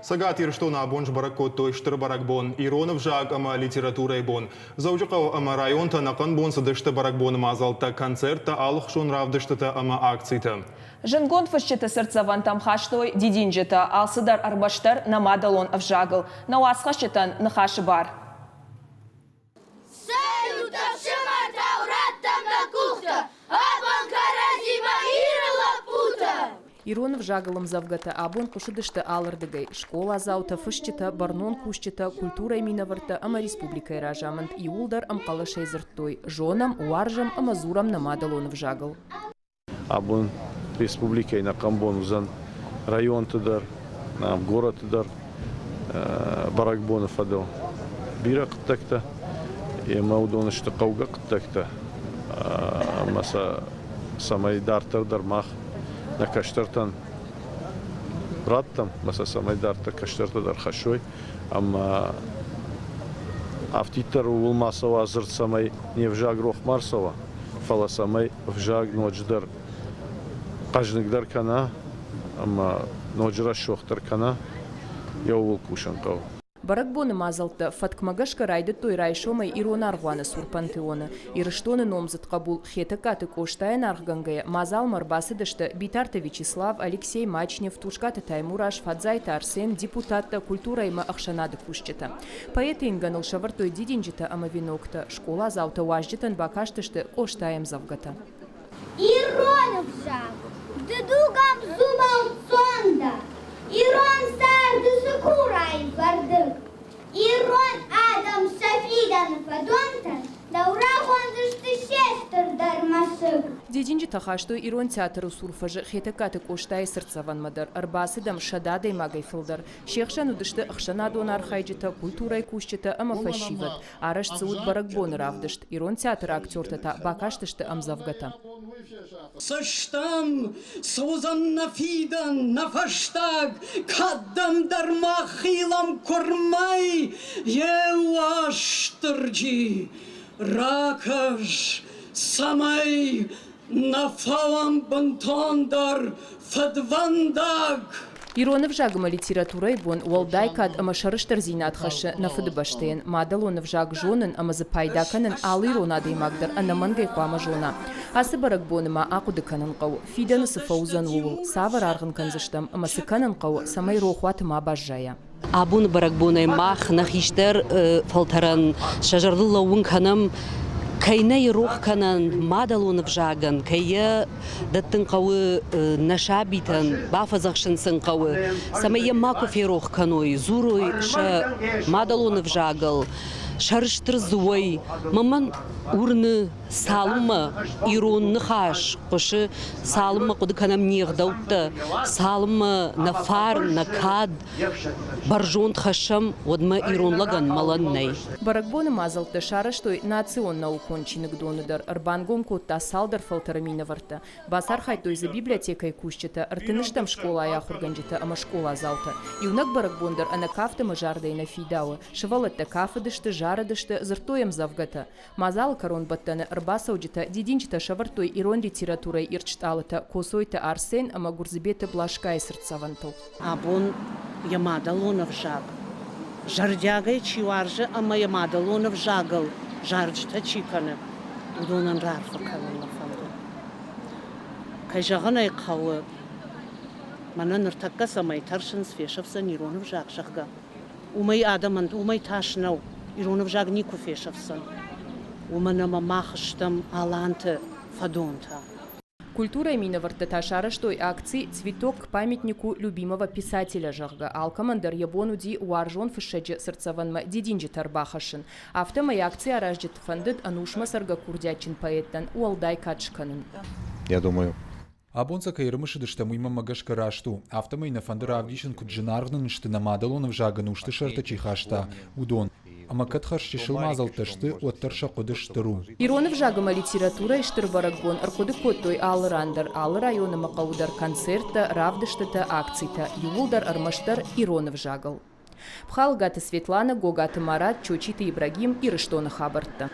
Цӕгат Ирыстоны абон сбӕрӕг кодтой стыр бӕрӕгбон Ирон ӕвзаг ӕмӕ литературӕйы бон. Дзӕуджыхъӕуы ӕмӕ районты ӕнӕхъӕн бон цыдысты бӕрӕгбоны мадзӕлттӕ, концерттӕ, алыхуызон равдыстытӕ ӕмӕ акцитӕ. Зындгонд фысджыты цыртдзӕвӕнтӕм хастой дидинджытӕ. Алцыдӕр ӕрмӕстдӕр нӕ мадӕлон ӕвзагыл. Нӕ уацхӕсджытӕн ныхасы бар. Цӕйут, ӕфсымӕртау, раттӕм нӕ къухтӕ, абон кӕрӕдзимӕ Иры лӕппутӕ! Ирон ӕвзагыл ӕмдзӕвгӕтӕ абон хъуысыдысты алырдыгӕй: скъоладзаутӕ, фысджытӕ, бӕрнон кусджытӕ, культурӕйы минӕвӕрттӕ ӕмӕ республикӕйы разамынд иууылдӕр ӕмхъӕлӕсӕй дзырдтой: зонӕм, уарзӕм ӕмӕ дзурӕм нӕ мадӕлон ӕвзагыл. Абон республикӕйы ӕнӕхъӕн бон уыдзӕн районты дӕр, горӕты дӕр бӕрӕгбоны фӕдыл бирӕ хъуыддӕгтӕ. Ӕмӕ уыдон сты хъӕугӕ хъуыддӕгтӕ ӕмӕ сӕ цӕмӕй дарддӕр дӕр мах нӕ кӕстӕртӕн раттӕм ӕмӕ сӕ цӕмӕй дарддӕр кӕстӕртӕ дӕр хӕссой ӕмӕ афтиддӕр ууыл ма цӕуа дзырд, цӕмӕй не взаг рох ма рцӕуа, фӕлӕ цӕмӕй ӕвзаг ноджыдӕр хъӕзныгдӕр кӕна ӕмӕ ноджы рӕсугъддӕр кӕна, йӕ ууыл кусын хъӕуы. Бӕрӕгбоны мадзӕлттӕ фӕткмӕ гӕсгӕ райдыдтой райсомӕй Ирон аргъуаны цур пантеоны. Ирыстоны номдзыд хъӕбул Хетӕгкаты Къостайӕн аргъгӕнгӕйӕ мадзалмӕ ӕрбацыдысты Битарты Вячеслав, Алексей Мачнев, Тускъаты Таймураз, Фадзайты Арсен, депутаттӕ, культурӕимӕ ӕхсӕнады кусджытӕ. Поэты ингӕныл сӕвӕрдтой дидинджытӕ ӕмӕ веноктӕ, скъоладзаутӕ уазджытӕн бакастысты Къостайы ӕмдзӕвгӕтӕ. Ирон ӕвзаг, ды дугӕм зумӕлццон дӕ, Ирон царды цыкурайы фӕрдыг. Ирон адӕм сӕ фидӕны фӕдонтӕн дӕу рахондзысты се стырдӕр мӕсыг. Дидинджытӕ хастой Ирон театры цур фӕзы Хетӕгкаты Къостайы цыртдзӕвӕнмӕ дӕр. Ӕрбацыд ӕм 100 адӕймагӕй фылдӕр. Се хсӕн уыдысты ӕхсӕнадон архайджытӕ, культурӕйы кусджытӕ ӕмӕ фӕсивӕд. Арӕзт дзы уыд бӕрӕгбоны равдыст. Ирон театры актертӕ та бакастысты ӕмдзӕвгӕтӕ. Сыстӕм, цы уыдзӕн нӕ фидӕн, нӕ фӕстаг, кӕдӕмдӕр ма хилӕм куырмӕй, йе Уастырджи, ракӕс, цӕмӕй нӕ фӕуӕм бынтондӕр фыдвӕндаг. Ирон ӕвзаг ӕмӕ литературӕйы бон уӕлдай кад ӕмӕ сӕрыстырдзинад хӕссы нӕ Фыдыбӕстӕйӕн. Мадӕлон ӕвзаг зонын ӕмӕ дзы пайда кӕнын алы ирон адӕймаг дӕр ӕнӕмӕнгӕй хъуамӕ зона. Ацы бӕрӕгбоны ма ахъуыды кӕнын хъӕуы, фидӕны цы фӕуыдзӕн, ууыл, цавӕр аргъ ын кӕндзыстӕм ӕмӕ цы кӕнын хъӕуы, цӕмӕй рохуаты ма баззайа. Абоны бӕрӕгбонӕй мах нӕ хистӕр фӕлтӕрӕн сӕ зӕрдыл лӕууын кӕнӕм, кӕй нӕ рох кӕнӕн мадӕлон ӕвзагӕн, кӕй йӕ дӕттын хъӕуы нӕ сабитӕн, бафӕдзӕхсын сын хъӕуы, цӕмӕй йӕ макуы ферох кӕной, дзурой сӕ мадӕлон ӕвзагыл, сӕрыстыр дзы уой. Мӕн уырны, цалынмӕ ирон ныхас хъуысы, цалынмӕ хъуыды кӕнӕм не гъдӕуттӕ, цалынмӕ нӕ фарн, нӕ кад бӕрзонд хӕссӕм, уӕдмӕ ирон лӕгӕн мӕлӕн нӕй. Бӕрӕгбоны мадзӕлттӕ сарӕзтой национ наукон чиныгдоны дӕр, ӕрбангом кодта цалдӕр фӕлтӕры минӕвӕрттӕ. Бацархайдтой дзы библиотекӕйы кусджытӕ, ӕртыныстӕм скъолайы ахуыргӕнджытӕ ӕмӕ скъоладзаутӕ. Иунӕг бӕрӕгбон дӕр ӕнӕ кафт ӕмӕ зардӕй нӕ фидауы. Сывӕллӕттӕ кафыдысты, зарыдысты, дзырдтой ӕмдзӕвгӕтӕ. Мадзалы кӕронбӕттӕны ӕрбацӕуджытӕ дидинджытӕ сӕвӕрдтой ирон литературӕйы ирд стъалытӕ Коцойты Арсен ӕмӕ Гуырдзыбеты Блашкайы цыртдзӕвӕнтыл. Абон йӕ мадӕлон ӕвзаг зӕрдиагӕй чи уарзы ӕмӕ йӕ мадӕлон ӕвзагыл зарджытӕ чи кӕны, уыдонӕн раарфӕ кӕнын мӕ фӕнды. Кӕй зӕгъын ӕй хъӕуы, мӕнӕ ныртӕккӕ цӕмӕй тӕрсынц, фесӕфдзӕн ирон ӕвзаг, зӕгъгӕ, Уымӕй адӕмӕн уымӕй тас нӕу, ирон ӕвзаг никуы фесӕфдзӕн, уымӕн ӕмӕ мах стӕм аланты фӕдонтӕ. Культурӕйы минӕвӕрттӕ та сарӕзтой акци «Цветок к памятнику любимого писателя», зӕгъгӕ, алкӕмӕн дӕр йӕ бон уыди уарзон фыссӕджы цыртдзӕвӕнмӕ дидинджытӕ ӕрбахӕссын. Афтӕмӕй акци аразджыты фӕндыд ӕнусмӕ цӕргӕ курдиатджын поэттӕн уӕлдай кад скӕнын. Я думаю, Абон сӕ кӕй ӕрымысыдыстӕм, уый мӕнмӕ гӕсгӕ раст у. Афтӕмӕй нӕ фӕнды равдисын, куыд зынаргъ нын сты нӕ мадӕлон ӕвзаг ӕнусты сӕрты чи хаста, уыдон. Ӕмӕ кӕд хӕрз чысыл мадзӕлттӕ сты, уӕддӕр сӕ хъуыды стыр у. Ирон ӕвзаг ӕмӕ литературӕйы стыр бӕрӕгбон ӕрхъуыды кодтой алы ран дӕр, алы район ӕмӕ хъӕуы дӕр концерттӕ, равдыстытӕ, акцитӕ, иууылдӕр ӕрмӕстдӕр ирон ӕвзагыл. Пхалгаты Светланӕ, Гогаты Марат, Чочиты Ибрагим, Ирыстоны хабӕрттӕ.